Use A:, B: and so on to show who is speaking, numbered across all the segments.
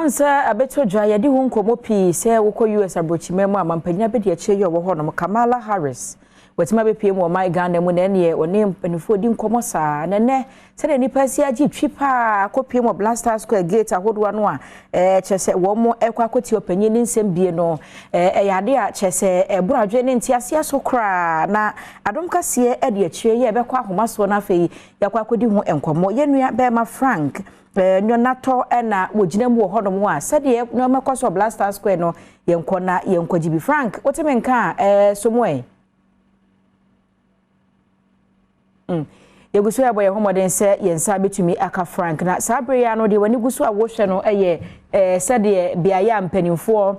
A: Ɔn sɛ abɛtɔ dwa, yɛde ho nkɔmmɔ pii sɛ wokɔ US aborɔkyima mu a, mampanyin abɛdi akyire yi a ɔwɔ hɔnom, Kamala Harris, wɔtumi abɛpie mu ɔman Ghana mu na ɛneɛ ɔne mpanimfoɔ di nkɔmmɔ saa. Na nnɛ, sɛdeɛ nnipa asi agye twi paa akɔpie mu wɔ Black Star Square gate ahodoɔ no a kyerɛ sɛ wɔn mo ɛkɔ akɔtie ɔpanyin ne nsɛm bie no, ɛyɛ ade a kyerɛ sɛ ɛboro adwene ne nteaseɛ so koraa. Na Adom Kaseɛ ɛde akyire yɛ ɛbɛkɔ ahoma soɔ no, afei yɛakɔ akɔdi ho nkɔmmɔ. Yɛn nua bɛrima Frank Nyɔnatɔ ɛna wɔgyina mu wɔ hɔnom a sɛdeɛ nneɛma kɔ so wɔ Black Star Square no, yɛnkɔ na yɛnkɔ gye bi. Frank, wotumi nka a so mu ɛ yɛgu so yɛbɔ yɛn ho mmɔden sɛ yɛn nsa bɛtumi aka Frank. Na saa bere yi ano deɛ, w'ani gu so a wohwɛ no yɛ sɛdeɛ beaeɛ a mpanimfoɔ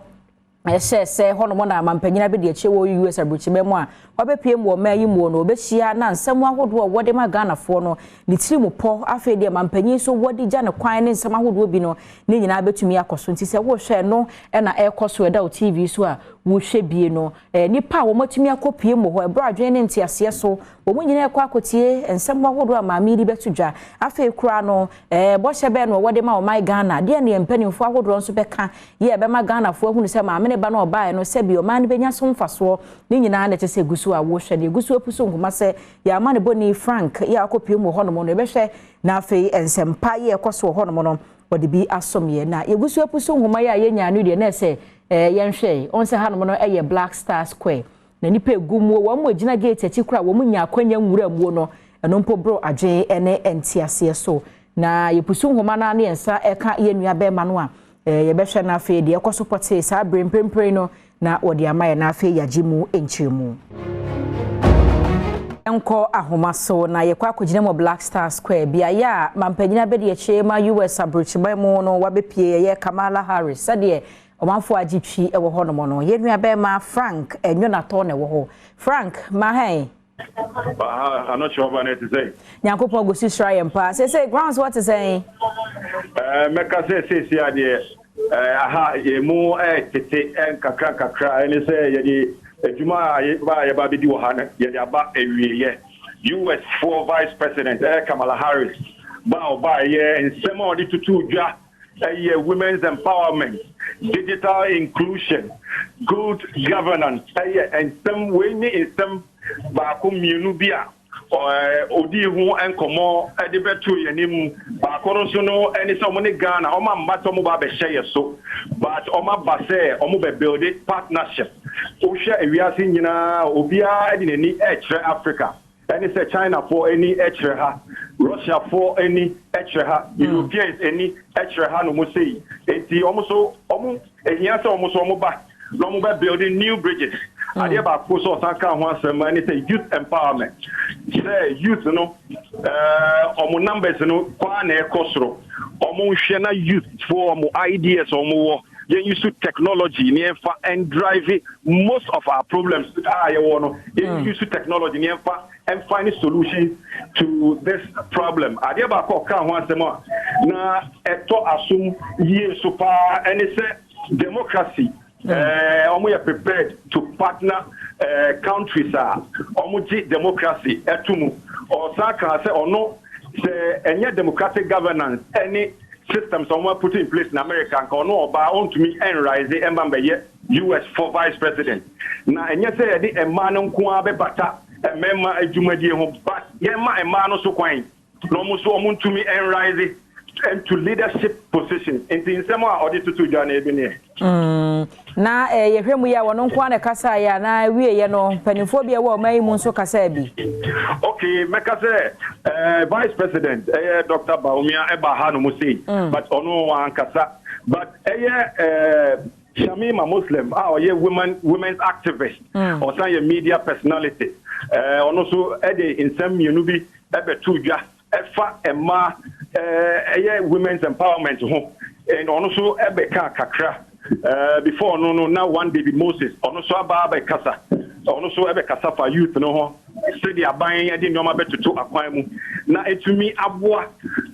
A: ɛhyɛ sɛ hɔnom na mampanyin abɛdi akyire wɔ US aburokyima mu a wabɛpie mu wɔ ɔman yi mu no, wɔbɛhyia na nsɛm ahodoɔ a wɔde ma Ghanafoɔ no ne tiri mu pɔ. Afei deɛ mampanyin nso wɔde gya ne kwan ne nsɛm ahodoɔ bi no ne nyinaa bɛtumi akɔ so. Nti sɛ wohwɛ no ɛna ɛrekɔ so ɛda wo TV so a wohwɛ bie no, nipa a wɔatumi akɔpie mu hɔ, ɛberɛ adwene ne nteaseɛ so, wɔn nyinaa ɛkɔ akɔtie nsɛm ahodoɔ a maame yi de bɛto dwa. Afei koraa no, bɔhyɛ bɛɛ no wɔde ma ɔman Ghana deɛ ne mpanimfoɔ ahodoɔ nso bɛka yɛ ɛbɛma Ghanafoɔ ahunu sɛ maame ne ba no ɔbaeɛ no, sɛbi ɔman no bɛnya so mfasoɔ ne nyinaa. Na ɛkyɛ sɛ egu so a wɔhwɛ deɛ egu so apu so nkoma sɛ yɛama ne bɔni Frank yɛ akɔpie mu wɔ hɔnom no, yɛbɛhwɛ na afei nsɛmpa yɛ ɛkɔ so wɔ hɔnom no, wɔde bi asom yɛ. Na yɛgu so apu so nhoma yɛ a yɛnya no deɛ, na ɛsɛ yɛnhwɛ ɔn sɛ hanom no ɛyɛ Black Star Square na nipa egu mu. Wɔn mu gyina gate akyi kora, wɔn nya akwanya nwura muo no, ɛno mpo boro adwene ne nteaseɛ so. Na yɛpusu nhoma no ne yɛn nsa ɛka yɛn nua bɛrima no a yɛbɛhwɛ no afei deɛ ɛkɔ so pɔtee saa bere mprempren no na wɔde ama yɛn, na afei yɛagye mu nkyerɛmu. Nkɔ ahoma so na yɛkɔ akɔgyina mu Black Star Square, beaeɛ a mampanyin abɛdi akyire ma US aburokyiman mu no wabɛpie, ɛyɛ Kamala Harris. Sɛdeɛ ɔmanfoɔ agye twi wɔ hɔnom no, yɛn nua bɛrima Frank Ɛnwonatɔ na ɛwɔ hɔ. Frank, mahɛn.
B: Ano kyerɛ ɔba no ɛte sɛ
A: Nyankopɔn gu so hyira yɛn paa. Seesei grounds wɔ te sɛn?
B: Mɛka sɛ seesei adeɛ aha yɛn ɛtete nkakra nkakra. Ɛne sɛ yɛde adwuma a yɛba a yɛba bɛdi wɔ ha no, yɛde aba awieeɛ. US foɔ vice president Kamala Harris ba a ɔba, ɛyɛ nsɛm a ɔde tutu dwa ɛyɛ women's empowerment, digital inclusion, good governance. Ɛyɛ nsɛm wei ne nsɛm baako mmienu bi a odi ho nkɔmɔ ɛde bɛto yɛn anim. Baako no nso no ɛne sɛ ɔmo ne Ghana, ɔmo amba sɛ ɔmo ba abɛhyɛ yɛ so, but ɔmo aba sɛ ɔmo bɛ build partnership. Wohwɛ ewiase nyinaa, obiara ɛde n'ani ɛkyerɛ Africa. Ɛne sɛ Chinafoɔ ani ɛkyerɛ ha, Russiafoɔ ani ɛkyerɛ ha, Europeans ani ɛkyerɛ ha no mo sei. Nti ɔmo so ɔmo ehia sɛ ɔmo so ɔmo ba na ɔmo bɛ building new bridges. Adeɛ baako so ɔsan ka ho asɛm ɛne sɛ youth empowerment, sɛ youth no ɔmo numbers no kwaa na ɛkɔ soro. Ɔmo nhwɛ na youth foɔ ɔmo ideas ɔmo wɔ, yɛn use technology ne yɛnfa and drive most of our problems a yɛwɔ no. Yɛn use technology ne yɛnfa and find solutions to this problem. Adeɛ baako ɔka ho asɛm a na ɛtɔ asom yie so paa ɛne sɛ democracy, ɔmo yɛ prepared to partner countries a ɔmo gye democracy ɛto mu. Ɔsan kan sɛ ɔno sɛ ɛnyɛ democratic governance ɛne systems a ɔmo put in place in America, nka ɔno ɔbaa ɔntumi ɛnrise ɛmba mbɛyɛ US foɔ vice president. Na ɛnyɛ sɛ yɛde mmaa no nko ara bɛbata mmarima adwumadie ho, but yɛma mmaa no so kwan na ɔmo nso ɔmo ntumi ɛnrise into leadership position. Nti nsɛm a ɔde tutu dwa na ebi nie.
A: Na yɛhwɛ mu yi a, wɔn nko ara na kasa yɛ anaa wieɛ no, mpanimfoɔ bi a ɛwɔ ɔman yi mu nso kasa bi?
B: Okay, mɛka sɛ vice president ɛyɛ Dr Bawumia ɛba ha no mu sei, but ɔno wankasa. But ɛyɛ Shamima Muslim a ɔyɛ women's activist, ɔsan yɛ media personality, ɔno nso ɛde nsɛm mmienu bi ɛbɛto dwa ɛfa mmaa ɛyɛ women's empowerment ho, and ɔno nso ɛbɛka kakra. Before no na one David Moses, ɔno nso aba abɛkasa. Ɔno nso ɛbɛkasa fa youth no ho, sɛdeɛ aban de nneɛma bɛtoto akwan mu na etumi aboa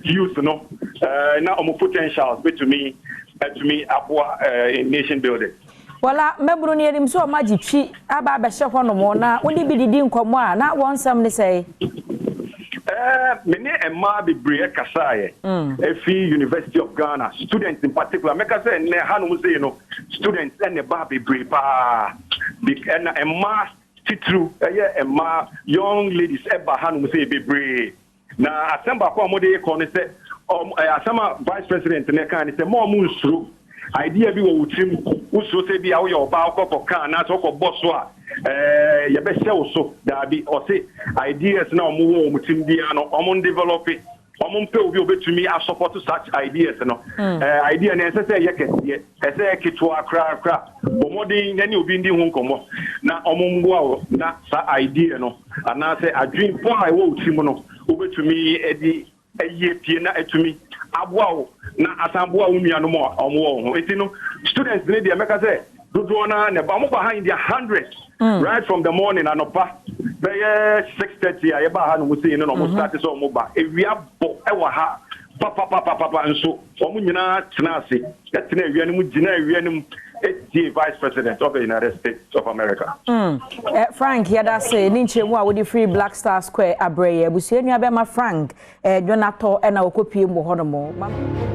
B: youth no na ɔmo potentials bɛtumi ɛtumi aboa in nation building.
A: Wala mmabunu no, yɛnim sɛ ɔma agye twi aba abɛhyɛ hɔnom, na wode bi didi nkɔmmɔ a, na wɔn nsɛm ne sɛ?
B: Me ne mmaa bebree kasaeɛ ɛfi University of Ghana, students in particular. Mɛka sɛ nnɛ hanom sei no, students ɛne ba bebree paa, ɛna mmaa titiriw, ɛyɛ mmaa, young ladies ɛba hanom sei bebree. Na asɛm baako a wɔde kɔ ne sɛ asɛm a Vice President ne ka ne sɛ mo a ɔmo nsuro idea bi wɔ wo tirim, wosuro sɛ bi a woyɛ ɔbaa, wokɔkɔ ka anaasɛ wokɔbɔ so a yɛbɛhyɛ wo so. Daabi, ɔse ideas na ɔmo wɔ wɔn tirim biara no, ɔmo ndevelop, ɔmo mpɛ obi a obetumi asupport such ideas no. Idea no ɛsɛ sɛ ɛyɛ kɛseɛ, ɛsɛ ɛyɛ ketewa korakora, bɔ mmɔden ne obi ndi ho nkɔmmɔ na ɔmo mboa wo na saa idea no anaasɛ adwene po a ɛwɔ wo tirim no, wobɛtumi ɛde ɛyie pie na ɛtumi aboa wo na asan aboa wo nuanom a ɔmo wɔ wo ho. Eti no, students ne deɛ, mɛka sɛ dodoɔ naa na ɛba. Ɔmo ba ha in their hundreds right from the morning. Anɔpa bɛyɛ 6:30 a yɛba ha no mu sei no na ɔmo start sɛ ɔmo ba. Ewia bɔ ɛwɔ ha papapapapa, nso ɔmo nyinaa tena ase, ɛtena ewia no mu, gyina ewia no mu etie Vice President of the United States of America.
A: Frank, yɛda se ne nkyerɛmu a wode firi Black Star Square abrɛ yɛ. Abusua nua bɛma Frank Dwonatɔ ɛna wɔkɔpie mu wɔ hɔnom.